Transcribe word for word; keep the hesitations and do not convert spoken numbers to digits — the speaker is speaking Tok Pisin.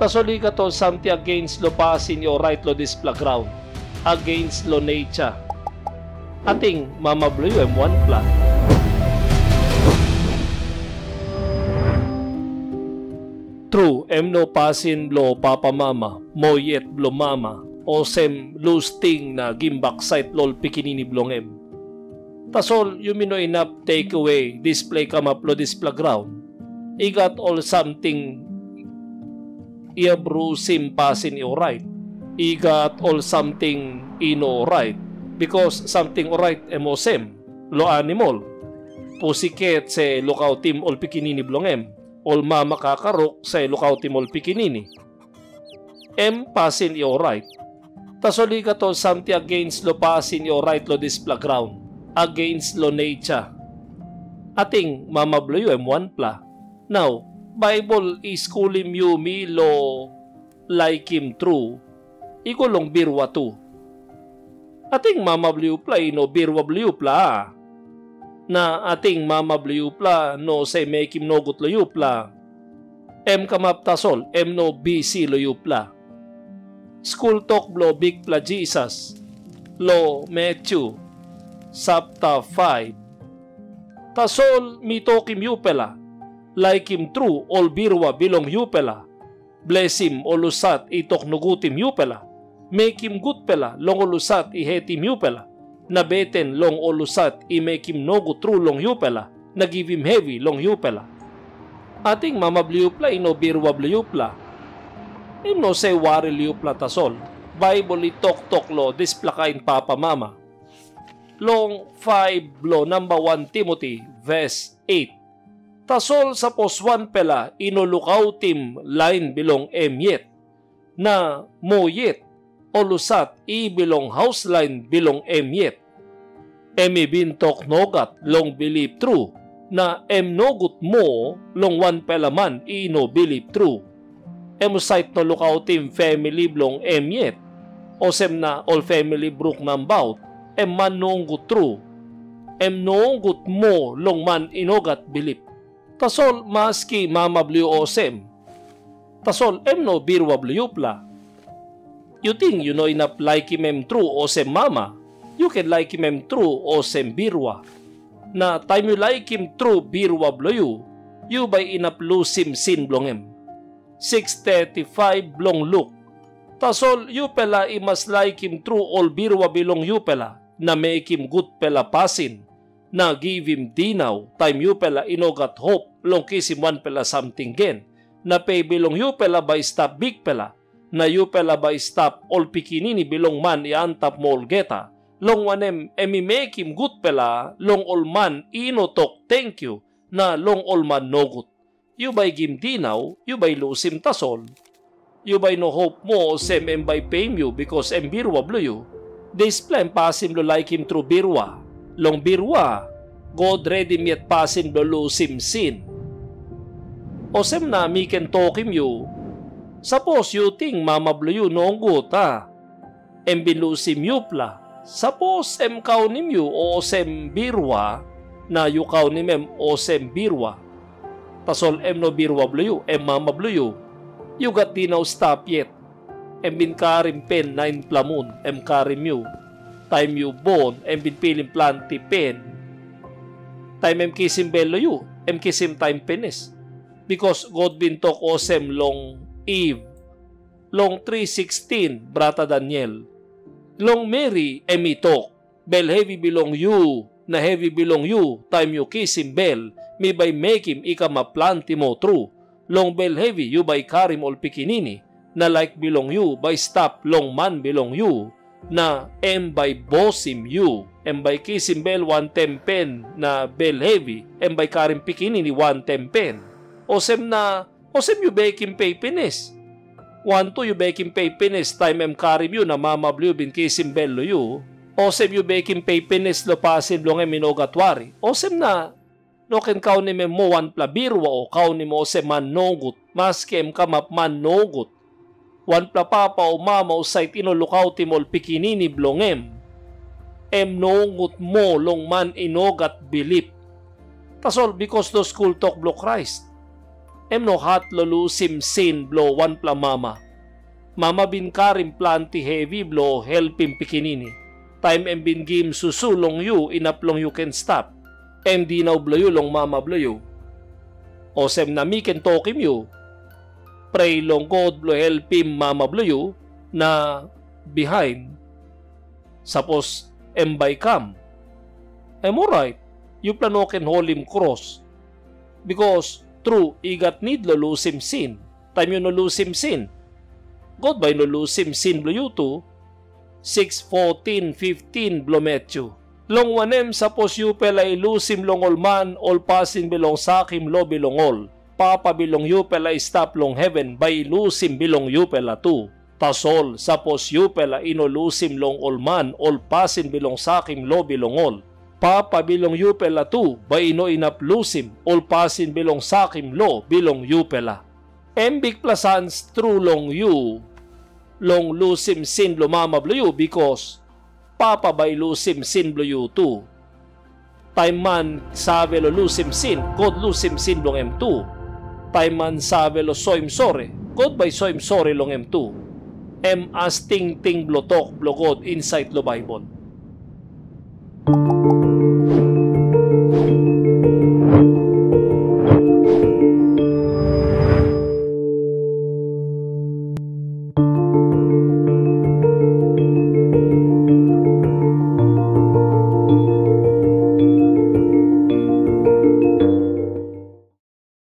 Tasol i gat ol samting agains long pasin i orait long dispela graun, agains long neitsa. Ating mama bilong yu em wanpela. Tru, em no pasin bilong papamama, mo yet bilong mama, olsem lus ting na gim baksait long ol pikinini bilong em. Tasol yumi no inap tekewe dispela i kamap long dispela graun. I gat ol samting i abrusim pasin i orait. I gat ol samting i no orait, bikas samting orait em olsem, long animal, pusiket se lukautim ol pikinini bilong em, ol mama kakaruk se lukautim ol pikinini. Em pasin i orait. Tasol i gat ol samting agains long pasin i orait long dispela graun, agains long neitsa. Ating mama bilong yu em wanpela. Nau, Baibel i skulim yumi long laikim tru, i go long birua tu. Ating mama bilong yupela i no birua bilong yupela, a? Na ating mama bilong yupela no se mekim nogut long yupela. Em kamap tasol, em no bisi long yupela. Skul tok bilong Bikpela Jisas long Matyu sapta faiv. Tasol mi tokim yupela, laikim tru ol birua bilong yupela, blesim ol husat i tok nogutim yupela, mekim gutpela long ol husat i hetim yupela, na beten long ol husat i mekim nogut tru long yupela, na givim hevi long yupela. Ating mama bilong yupela i no birua bilong yupela? Em no se wari long yupela tasol. Baibel i toktok long dispela kain papamama. Long faiv bilong namba wan Timoti, ves et. Tasol sapos wanpela i no lukautim lain bilong em yet, na mo yet, ol husat i bilong haus lain bilong em yet, em i bin tok nogat long bilip tru, na em nogut moa long wanpela man i no bilip tru. Em husat no lukautim famili bilong em yet, olsem na ol famili bruk nabaut, em man nogut tru. Em nogut moa long man i no gat bilip. Tasol maski mama bilong yu olsem, tasol em no birua bilong yupela. Yu ting yu no inap laikim em tru olsem mama, yu ken laikim em tru olsem birua. Na taim yu laikim tru birua bilong yu, yu bai inap lusim sin bilong em. Siks teti faiv bilong Luk. Tasol yupela i mas laikim tru ol birua bilong yupela, na mekim gutpela pasin, na givim dinau taim yupela i no gat hop long kisim wanpela samting gen, na pe bilong yupela bai i stap bikpela, na yupela bai i stap ol pikinini bilong man i antap moa olgeta, long wanem, em i mekim gutpela long ol man i no tok tenkyu, na long ol man nogut. Yu bai gim dinau, yu bai lusim tasol. Yu bai no hop moa olsem em bai peim yu, bikas em birua bilong yu. Dispela em pasin bilong laikim tru birua. Long birua, God redim yet pasin bilong lusim sin. Olsem na mi ken tokim yu, sapos yu ting mama bilong yu nogut, a? Em bin lusim yupela. Sapos em kaunim yu olsem birua, na yu kaunim em olsem birua, tasol em no birua bilong yu, em mama bilong yu. Yu gat dinau stap yet. Em bin karim pen nainpela mun, em karim yu. Taim yu bon, em bin pilim planti pen. Taim em kisim bel long yu, em kisim taim pinis. Bikas God bin tok olsem long Iv, long tri sikstin, brata Daniel. Long meri em i tok, bel hevi bilong yu na hevi bilong yu taim yu kisim bel, mi bai mekim i kamap planti moa tru. Long bel hevi yu bai karim ol pikinini, na laik bilong yu bai stap long man bilong yu, na em bai bosim yu. Em bai kisim bel wantaim pen, na bel hevi em bai karim pikinini wantaim pen. Olsem na Olsem yu bekim pe pinis. Wantu yu bekim pe pinis taim em karim yu na mama bilong yu bin kisim bel long yu. Olsem yu bekim pe pinis long pasin bilong em i no gat wari. Olsem na no ken kaunim em moa wanpela birua o kaunim olsem man nogut, maski em kamap man nogut. Wanpela papa o mama husat i no lukautim ol pikinini bilong em, em nogut moa long man i no gat bilip. Tasol bikas long skul tok bilong Krais, em no hat long lusim sin bilong wanpela mama. Mama bin karim planti hevi bilong helpim pikinini. Taim em bin gim susu long yu inap long yu ken stap, em dinau bilong yu long mama bilong yu. Olsem na mi ken tokim yu, prea long God bilong helpim mama bilong yu, na bihain, sapos em bai i kam, em orait, yupela no ken holim kros. Bikas tru i gat nid long lusim sin. Taim yu no lusim sin, God bai i no lusim sin bilong yu tu. Six fourteen fifteen bilong Matyu. Long wanem, sapos yupela i lusim long ol man ol pasin bilong sakim lo bilong ol, Papa bilong yupela i stap long heven bai i lusim bilong yupela tu. Tasol sapos yupela i no lusim long ol man ol pasin bilong sakim lo bilong ol, Papa bilong yupela tu bai i no inap lusim ol pasin bilong sakim lo bilong yupela. Em bikpela sans tru long yu long lusim sin bilong mama bilong yu, bikas Papa bai i lusim sin bilong yu tu. Taim man save long lusim sin, God lusim sin bilong em tu. Taim man save long soim sori, God bai i soim sori long em tu. Em as tingting bilong tok bilong God insait long Baibel.